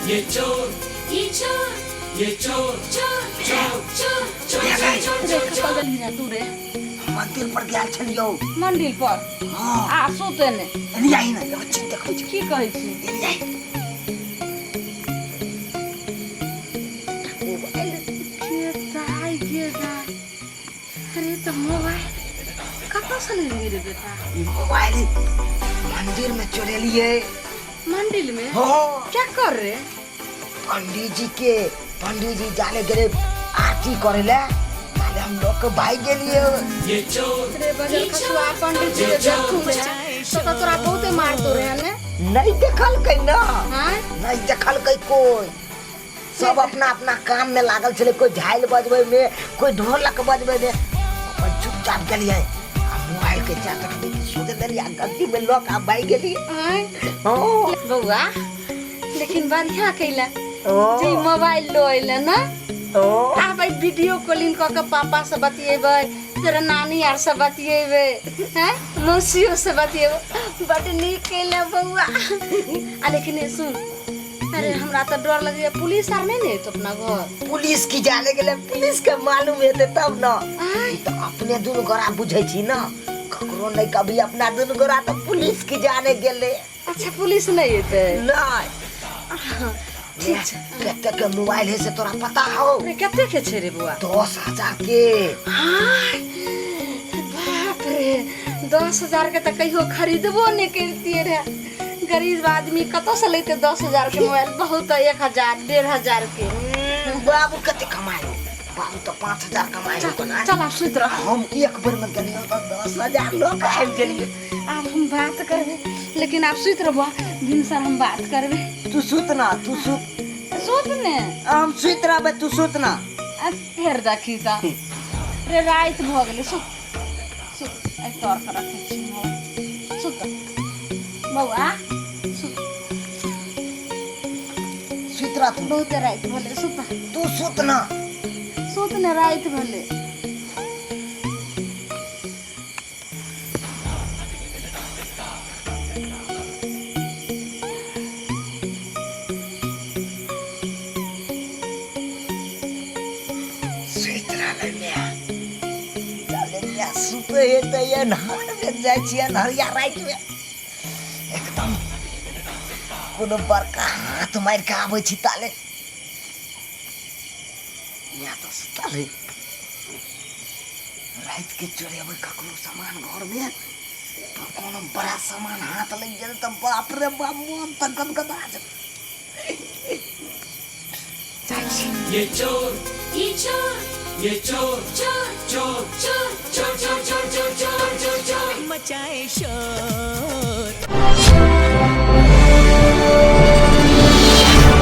ये चोर, ये चोर, ये चोर, चोर, चोर, चोर, चोर, चोर, चोर, रे चोर, कतऽ चोर। गेलही रे तू रे? मंदिर पर गेल छलियौ। मंदिर पर? हाँ। आ सुते ने। एनी I ने, एगो चीज देखबै छी। की कहै छी? एनी I. Mobile के दाइ गे दाइ, अरे तऽ मोबाइल कतऽ से लेलही रे बेटा? ई मोबाइल मंदिर में चोरेलिए। मंदिर में? हाँ। क्या कर रे? पंडित जी के, पंडित जी जाने गेले आरती करे ले, ताले हम लोग के भाई गेलिए। ये चोर, रे बजल खसुआ, पंडित जी के देखू रे तो तोरा बहुते मारतो रे ने। नहीं देखलकै ना। हाँ। नहीं देखलकै कोई, सब अपना अपना काम में लागल छलै, कोई झाइल बजबै में, कोई ढोलक बजबै में। अपन चुपचाप गेलियै आ मोबाइल के जा तक सोच देलियै आ गद्दी में लऽ के आ भागि गेलियै। आँय? हाँ। बौआ, लेकिन बढ़िया कैला ओ। जे ई मोबाइल लो अइले ना। ओ। आब वीडियो कॉलिंग कऽ के पापा से बतियेबै, तोरा नानी आर से बतियेबै, हैं, मौसियो से बतियेबै। बड नीक कैला बौआ। आ लेकिन ए सुन, अरे हमरा तऽ डर लगैया, पुलिस आर नहि ने एतौ अपना घर? पुलिस की जाने गेलै, पुलिस के मालूम हेतै तब न। आँय? ई तऽ अपने दुनू गोरा बुझै छी न, ककरो नहि कभी, अपना दुनू गोरा तऽ पुलिस की जाने गेलै। अच्छा, पुलिस नहि एतै? नहि। ठीक छै। कते के मोबाइल है से तोरा पता हो? अरे, कते के छै रे बौआ? 10,000 के। आँय, बाप रे, 10,000 के तऽ कहियो खरीदबो नहि करितियै रे। गरीब आदमी कतऽ से लेते 10,000 के मोबाइल? बहुत है 1,000, 1,500 के। बाबू कते कमाए हो? बाबू तऽ 5,000 कमाए हो कोना। चल, आब सुति रह। हम एक बेर में गेलियै तऽ 10,000 लऽ के आबि गेलियै। आब हम बात करबै, लेकिन आब सुति रहबो, भिनसर हम बात करबै। तू सुत ना, तू सुत। सुत ने। हम सुति रहबै, तू सुत ना। आ फेर देखी तऽ रे, राति भऽ गेलै। सुत सुत, एहि तर के रखै छी मोबाइल। सुत बौआ, सुत। सुति रह तू। बहुते राति भेलै, सुत। तू सुत ना। सुत ने, राति भेलै। सुति रहलै माय, जाले माय सुते हेतै। अन्हार मे जाइ छी, अन्हरिया रातिमे एकदम कोनो बड़का हाथ मारि कऽ आबै छी। ताले यहाँ तऽ सुतल है। राति के चोरेबै ककरो सामान घरमे तऽ कोनो बड़ा सामान हाथ लागि गेल तऽ बाप रे बाप, मोन तऽ गदगदा जेतै। जाइ छी। ये चोर, ये चोर, ये चोर, चोर, चोर, चोर, चोर, चोर, चोर, चोर, चोर, चोर, चोर। मचाए शोर।